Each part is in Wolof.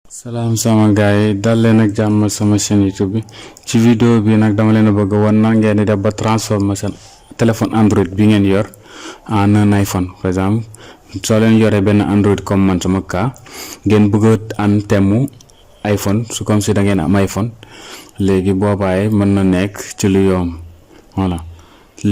Salam sama gaay dal leen ak jàmm sama chaîne YouTube bi ci vidéo bi nag dama leen a bëgg won nan ngeen di def ba transformer seen téléphone Android bi ngeen yor en un iPhone par exemple soo leen yoree benn Android comme man sama cas ngeen bëgg am thème iPhone su comme si da ngeen am iPhone léegi boobaay mën na nekk ci lu yomb voilà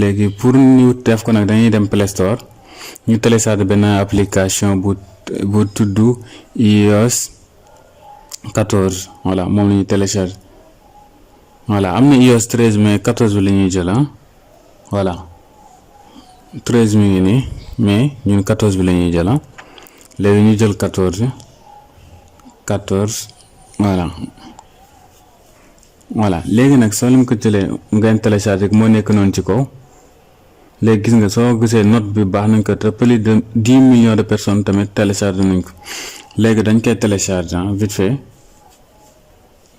léegi pour ñu def ko nag dañuy dem Play Store ñu télécharger benn application bu tudd iOS 14 voilà moom la ñuy télécharger voilà am na iOS 13 mais 14 bi la ñuy jël voilà 13 mi ngi nii mais ñun 14 bi la ñuy jël léegi ñu jël 14 voilà léegi nag soo leen ko jëlee ngeen télécharger moo nekk noonu ci kaw léegi gis nga soo gisee note bi baax nañ ko te plus de 10 millions de personnes tamit télécharger nañ ko léegi dañ koy télécharger vite fait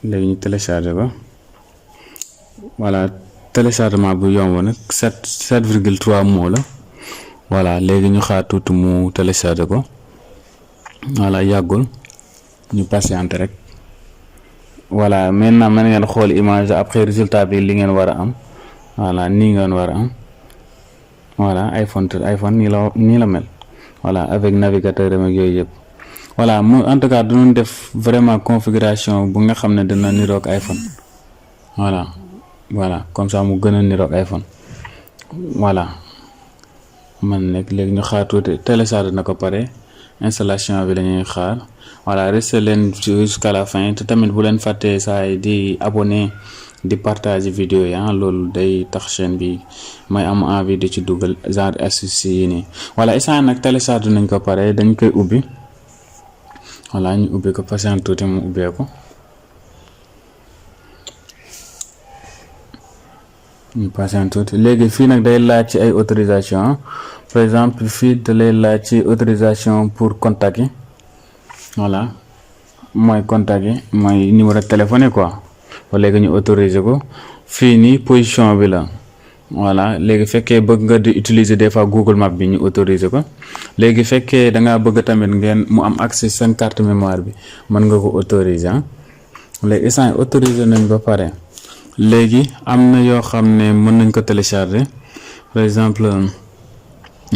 léegi ñu télécharger ko voilà téléchargement bu yomb nag 7,3 mots la voilà léegi ñu xaar tuuti mu télécharger ko voilà yàggul ñu patienter rek voilà maintenant mën ngeen xool image après résultat bi li ngeen war a am voilà nii ngeen war a am voilà iPhone nii la mel voilà avec navigateur ak yooyu yëpp voilà mu en tout cas duñu def vraiment configuration bu nga xam ne dina niroog iPhone voilà comme ça mu gën a niroog iPhone voilà man nekk léegi ñu xaar tuuti télécharge na ko pare installation bi lañuy xaar voilà restez leen jusqu'à la fin te tamit bu leen fàttee saa di abonné di partager vidéo yi loolu day tax chaîne bi may am envie de ci dugal genre astuce yi nii voilà instant nag télécharge nañ ko pare dañ koy ubbi voilà ñu ubbi ko patient tuuti mu ubbee ko ñu patient tuuti léegi fii nag day laaj ci ay autorisation par exemple fii da lay laaj ci autorisation pour contact yi voilà mooy contact yi mooy numéro de téléphone yi quoi léegi ñu autoriser ko fii nii position bi la voilà léegi fekkee bëgg nga di utiliser des fois Google Map bi ñu autoriser ko léegi fekkee da ngaa bëgg tamit ngeen mu am accès seen carte mémoire bi mën nga ko autoriser léegi instant autoriser nañ ba pare léegi am na yoo xam ne mën nañ ko télécharger par exemple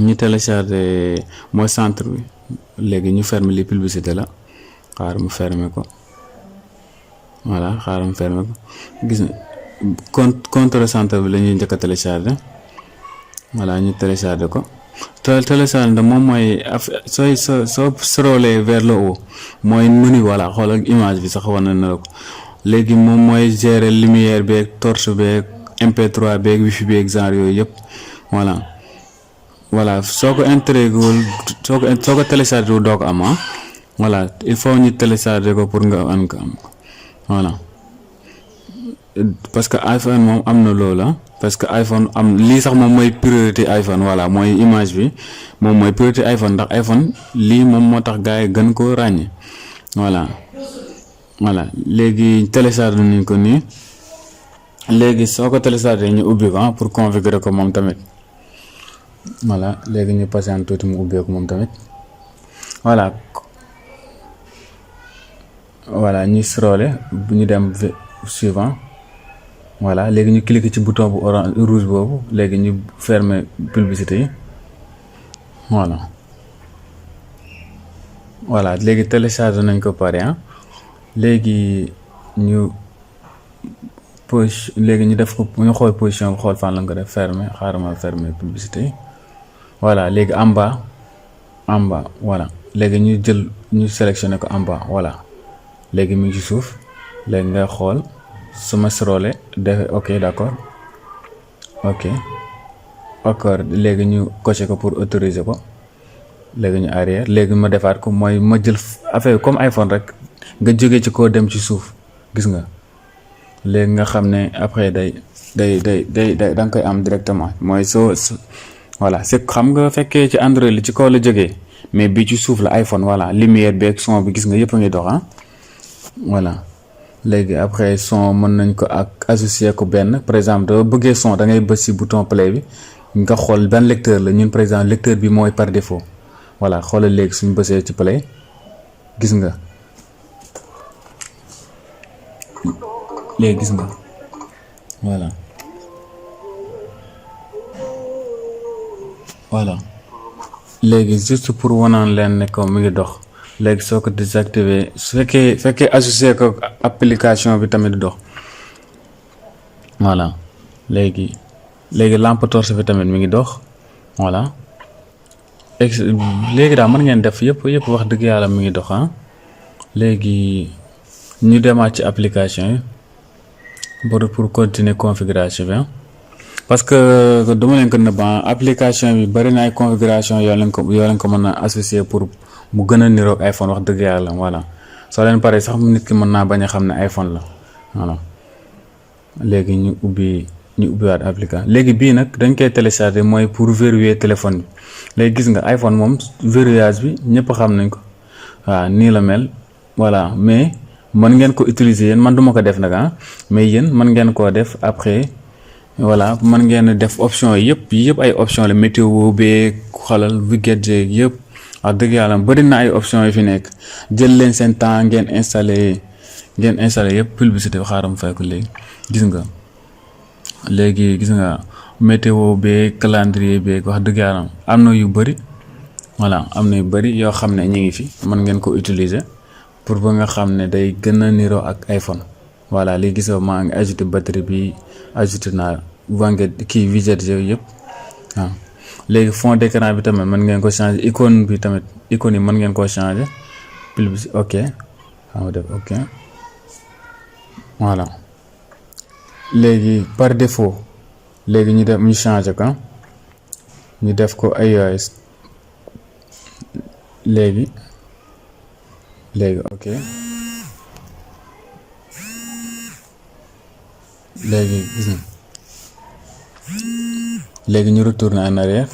ñu télécharger mooy centre bi léegi ñu fermer li publicité la xaar mu fermer ko voilà xaaral mu fermer ko gis nga contrôle centre bi la ñuy njëkk a télécharger voilà ñu télécharger ko télécharger moom mooy soo scroller vers le haut mooy menu voilà xoolal image bi sax war na la ko léegi moom mooy gérer lumière beeg torche beeg MP3 beeg wifi beeg genre yooyu yëpp voilà soo ko intégré soo ko télécharger wu doo ko am voilà il faut ñu télécharger ko pour nga am ko voilà parce que iPhone moom am na loola parce que iPhone am lii sax moom mooy priorité iPhone voilà mooy image bi moom mooy priorité iPhone ndax iPhone lii moom moo tax gars yi gën koo ràññee voilà léegi télécharge nañ ko nii léegi soo ko télécharger ñu ubbi ko pour configurer ko moom tamit voilà léegi ñu patient tuuti mu ubbee ko moom tamit voilà ñu scroller bu ñu dem suivant voilà léegi ñu cliquer ci bouton bu orange rouge boobu léegi ñu fermer publicité yi voilà léegi télécharge nañ ko pare léegi ñu léegi ñu def ko ñu xool position bi xool fan la nga def fermer xaaral ma fermer publicité yi voilà léegi en bas voilà léegi ñu sélectionné ko en bas voilà léegi mu ngi ci suuf léegi ngay xool suma scroller def ok d'accord léegi ñu coché ko pour autoriser ko léegi ñu arrière léegi ma defaat ko mooy ma jël affaire comme iPhone rek nga jógee ci koo dem ci suuf gis nga léegi nga xam ne après day da nga koy am directement mooy voilà c'est xam nga fekkee ci Android li ci kaw la jógee mais bi ci suuf la iPhone voilà lumière beeg son bi gis nga yëpp a ngi dox voilà léegi après son mën nañ ko ak associer ko benn par exemple doo bëggee son da ngay bës ci bouton play bi nga xool ban lecteur la ñun par exemple lecteur bi mooy par défaut voilà xoolal léegi suñu bësee ci play gis nga léegi gis nga voilà léegi juste pour wanaan leen ne ko mi ngi dox léegi soo ko désactiver su fekkee associé ko application bi tamit dox voilà léegi lampe torche bi tamit mi ngi dox voilà léegi daal mën ngeen def yëpp wax dëgg yàlla mi ngi dox léegi ñu demaat ci application yi pour continuer configuration bi parce que dama leen ko nëbb application bi bari na ay configuration yoo leen ko mën a associer pour mu gën a niroog iPhone wax dëgg yàlla voilà soo leen paree sax nit ki mën naa bañ a xam ne iPhone la voilà léegi ñu ubbiwaat application léegi bii nag dañ koy télécharger mooy pour verrouiller téléphone bi léegi gis nga iPhone moom verrouillage bi ñëpp xam nañ ko waaw nii la mel voilà mais mën ngeen ko utiliser yéen man duma ko def nag mais yéen mën ngeen koo def après voilà mën ngeen def option yëpp ay option la météo bee xolal widget yëpp wax dëgg yàlla bari na ay option yi fi nekk jël leen seen temps ngeen installé yëpp publicité bi xaaram fay ko léegi gis nga météo bee calendrier bee wax dëgg yàlla am na yu bari voilà am na yu bari yoo xam ne ñu ngi fi mën ngeen ko utiliser pour ba nga xam ne day gën a niroo ak iPhone voilà léegi gis nga maa ngi ajouté batterie bi ajouté naa kii widget yooyu yëpp waaw léegi fond d'écran bi tamit mën ngeen ko changer icône bi tamit icône yi mën ngeen koo changer plus ok xam nga def ok voilà léegi par défaut léegi ñu changer ko ñu def ko iOS léegi ok léegi gis nga léegi ñu retourner en arrière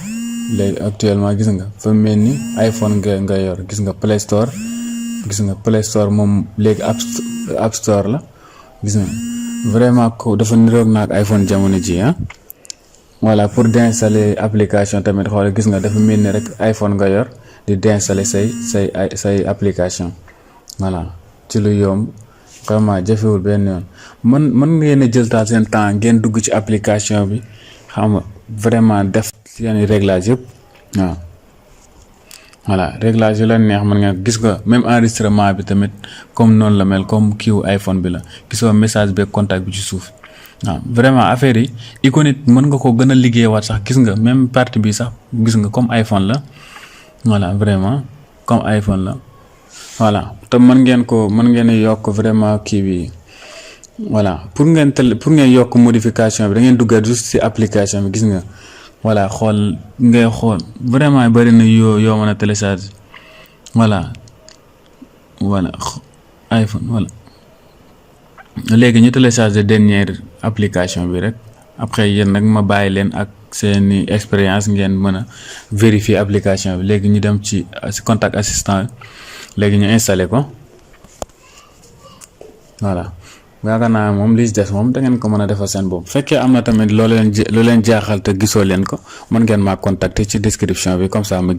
léegi actuellement gis nga fa mel ni iPhone nga yor gis nga Play Store moom léegi App Store la gis nga vraiment ko dafa niroog naag iPhone jamono ji voilà pour d'installer application tamit xool gis nga dafa mel ni rek iPhone nga yor di d'installer say application voilà ci lu yomb vraiment jafewul benn yoon mën ngeen a jël taal seen temps ngeen dugg ci application bi xam nga vraiment def seen réglage yëpp waaw voilà réglage yu la neex mën nga gis nga même enregistrement bi tamit comme noonu la mel comme kiiwu iPhone bi la gisoo message beeg contact bi ci suuf waaw vraiment affaire yi icône mën nga ko gën a liggéeyaat sax gis nga même partie bi sax gis nga comme iPhone la voilà vraiment comme iPhone la voilà te mën ngeen yokk vraiment kii bi voilà pour ngeen yokk modification bi da ngeen duggaat juste ci application bi gis nga voilà ngay xool vraiment bari na yoo mën a télécharger voilà iPhone voilà léegi ñu télécharger dernière application bi rek après yéen nag ma bàyyi leen ak seeni expérience ngeen mën a vérifier application bi léegi ñu dem ci contact assistant léegi ñu installé ko voilà yaakaar naa moom li ci des moom da ngeen ko mën a defal seen bopp fekkee am na tamit loo leen jaaxal te gisoo leen ko mën ngeen maa contacter ci description bi comme ça ma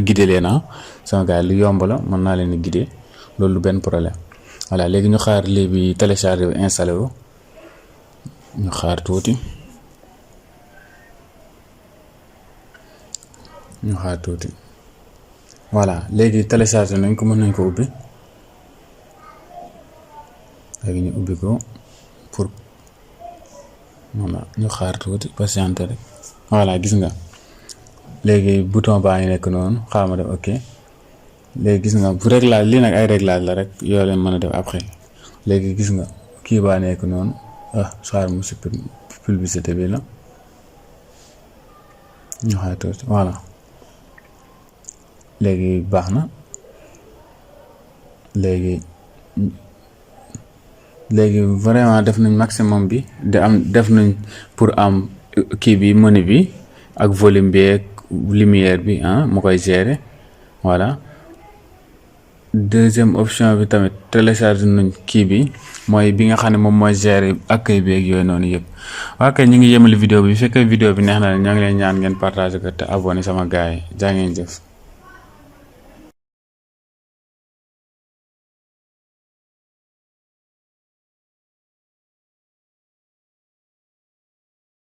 guider leen sama gars lu yomb la mën naa leen guider loolu du benn problème voilà léegi ñu xaar lii bi télécharger bi installé wu ñu xaar tuuti voilà léegi télécharger nañ ko mën nañ ko ubbi léegi ñu ubbi ko pour voilà ñu xaar tuuti patiente rek voilà gis nga léegi bouton baa ngi nekk noonu xaaral ma def ok léegi gis nga bu réglage lii nag ay réglage la rek yoo leen mën a def après léegi gis nga kii baa nekk noonu xaar mu si publicité bi la ñu xaar tuuti voilà léegi baax na léegi vraiment def nañ maximum bi def nañ pour am kii bi menu bi ak volume bi ak lumière bi mu koy gérer voilà deuxième option bi tamit télécharge nañ kii bi mooy bi nga xam ne moom mooy gérer accueil bi ak yooyu noonu yëpp waa kay ñu ngi yemale vidéo bi bu fekkee vidéo bi neex na ñoo ngi leen ñaan ngeen partager ko te abonné sama gars yi jaa ngeen jëf